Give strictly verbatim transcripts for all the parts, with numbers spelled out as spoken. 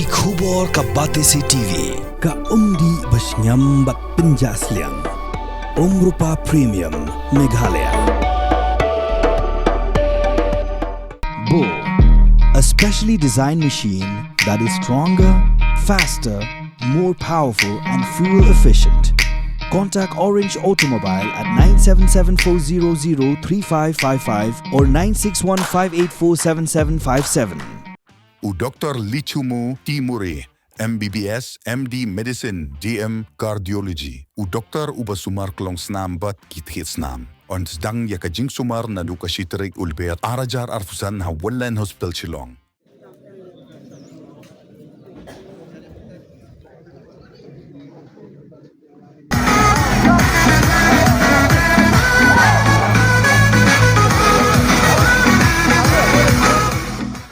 Ki khubor ka Batesi T V, ka umdih ba shngiam bad pynjah sliang. Umrupa Premium, Meghalaya. Bo, a specially designed machine that is stronger, faster, more powerful and fuel efficient. Contact Orange Automobile at nine seven seven four zero zero three five five five or nine six one five eight four seven seven five seven. U Doktor Lichumu Timuri, M B B S, M D Medicine, D M Cardiology. U doktor uba sumar klongsnam bad ki thied snam. Yn sdang ïa ka jingsumar naduh ka shi tarik u Lber ar hajar arphew san ha Wonderland Hospital Shillong.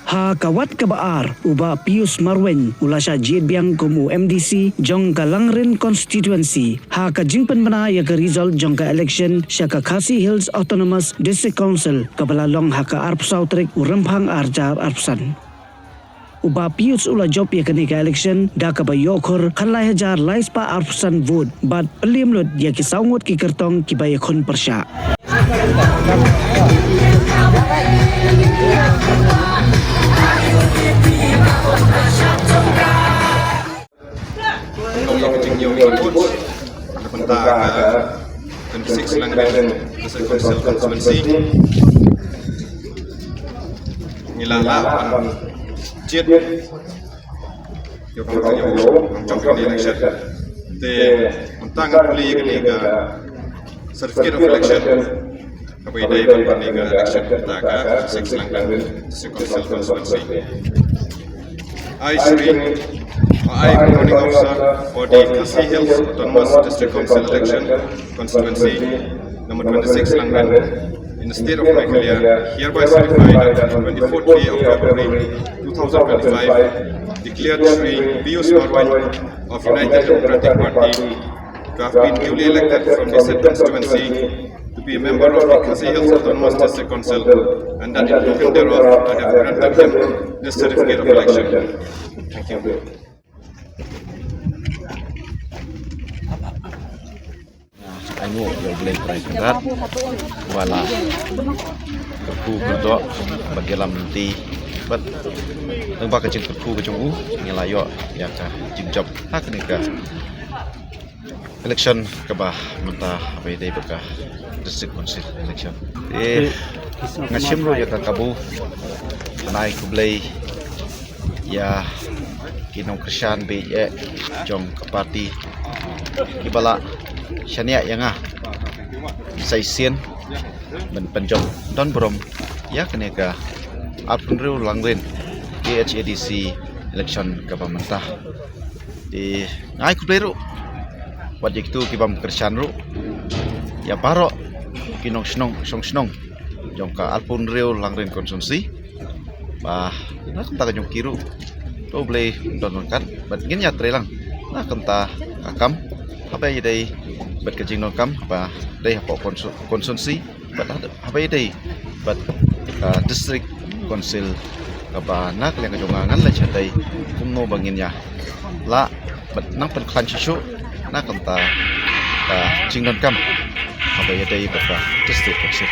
Ha ka wat kaba ar, u Bah Pius Marwein u la shah jied biang kum u M D C jong ka Langrin Constituency ha ka jingpynbna ïa ka result jong ka election sha ka Khasi Hills Autonomous District Council kaba la long ha ka arphew saw tarik u Rymphang ar hajar arphew san. U Bah Pius u la jop ïa kane ka election da kaba ïoh khur khatlai hajar lai spah arphew san vote bad pynliem lut ïa ki saw ngut ki kyrtong kiba ïakhun pyrshah. Ïa ka jingïoh ka vote na bynta ka twenty-six Langrin District Council Constituency. Ngi la lah ban jied ïa ka vote jong ka election. Te mynta ngan pule ïa kane ka certificate of election. Kaba ïadei bad kane ka election na ka six Langrin District Council Constituency. I, Shri, I, Returning Officer for the Khasi Hills Autonomous District Council Election Constituency number twenty-six Langrin in the state of Meghalaya, hereby certify that on the twenty-fourth day of February two thousand twenty-five, declared Shri Pius Marwein of United Democratic Party to have been duly elected from the said constituency to be a member of the Khasi Hills Autonomous District Council, and that in token thereof I have granted him this certificate of election. Thank you. Ai nguh ïa U Blei Trai Kynrad, ba la kyrkhu kyrdoh bad ïalam lynti bad lyngba ka jingkyrkhu ka jong u ngi la ïoh ïa ka jingjop ha kane ka election kaba mynta haba ïadei bad ka District Council election. Te nga shim ruh ïa ka kabu ban ai khublei ïa ki nongkyrshan bad eh jong ka party kiba la shaniah ïa nga sa shisien ban pynjop don burom ïa kane ka arphew hynriew Langrin K H A D C election kaba mynta. Te nga ai khublei ruh wat ïa kito ki bym kyrshan ruh, ïa baroh ki nongshnong shongshnong jong ka arphew hynriew Langrin Constituency. Ba na ka bynta ka jong ki ruh, to U Blei un don ryngkat bad ngin ïatrei lang na ka bynta ka kam haba ïadei bad ka jingdonkam ba dei hapoh konsu-, constituency bad haba ïadei bad ka District Council kaba na ka liang ka jong nga ngan leit shatai kumno ba ngin ïa lah bad nang pynkhlaiñ shuh shuh na ka bynta ka jingdonkam haba ïadei bad ka District Council.